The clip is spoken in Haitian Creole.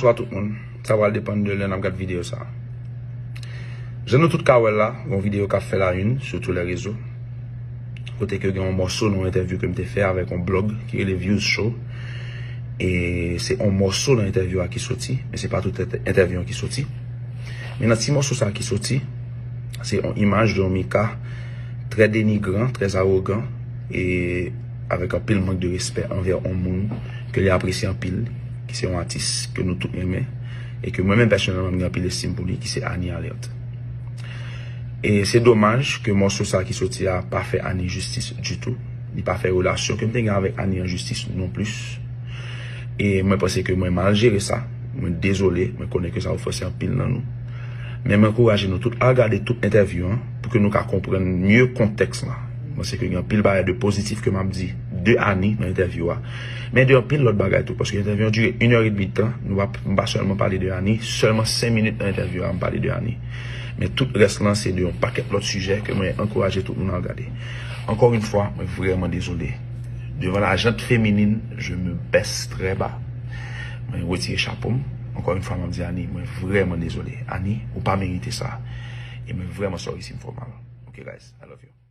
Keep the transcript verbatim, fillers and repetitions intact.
Bonswa tout moun. Sa pral depann de lè n ap gad videyo sa. Jan nou tout ka wè la, yon videyo k ap fè la une sou tout lè rezo. Kote ke gen yon mòso nan yon entèvyou ke m te fè avèk yon blòg ki rele Views Show. E se yon mòso nan entèvyou a ki soti, men se pa tout entèvyou an ki soti. Men nan ti mòso sa ki soti, se yon imaj de yon Mika trè denigran, trè awogan, e avèk anpil mank de respè anvè yon moun ke li apresye anpil, ki se yon atis ke nou tout renmen, e ke mwen menm pèsonèlman m gen anpil estim pou li, ki se Annie Alerte. E se domaj ke mòso sa ki soti a pa fè Annie jistis ditou. Li pa fè relasyon ke m te gen avèk Annie an jistis non plis. E mwen panse ke mwen mal jere sa. Mwen dezole, mwen konnen ke sa ofanse anpil nan nou. Men mwen ankouraje nou tout al gade tout entèvyou an pou ke nou ka konprann mye kontèks la. Mwen se ke gen anpil bagay de pozitif ke m ap di de Annie nan entèvyou a. Men de anpil lòt bagay tou, paske entèvyou an dire inè edmi tan, nou pa, m pa sèlman pale de Annie, sèlman senk minit nan entèvyou a m pale de Annie. Men tout rès lan se de yon pakèt lòt sijè ke mwen ankouraje tout moun al gade. Encore une fois, mwen vrèman dezole. Devan la jante feminin, je me baisse très bas. Mwen retire chapo m. Encore une fois, mwen di Annie, mwen vrèman dezole. Annie, ou pa merite sa. E mwen vrèman sorry si m fè w mal. Ok, guys, I love you.